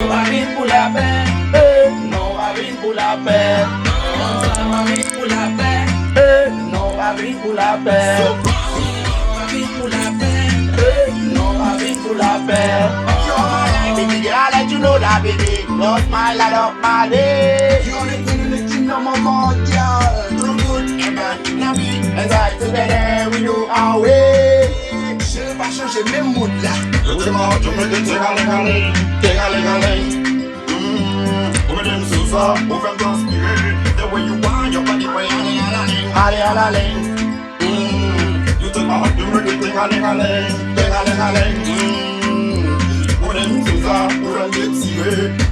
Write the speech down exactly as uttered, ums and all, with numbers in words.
Nou pa vin pou lapè. Eh, non, pa vin pou lapè. Konsa pa vin pou lapè. Eh, non, pa vin pou lapè. Pa vin pou lapè. Eh, non, pa vin pou lapè. Yo, my life, baby girl, I let you know that, baby. Lost my light up my day. You only thing in the kingdom of all, girl. Through good and bad, now we and I together we know our way. Cheve pa chanje menm mood la. Yo te mò, yo mete te gale gale, te gale gale. Mm, ou mete m sou sa, ou fè m transpire. The way you want your body, boy, ale alale, ale alale. Mm, yo te mò, yo mete te gale gale, te gale gale. Mm, ou mete m sou sa, ou fè m detire.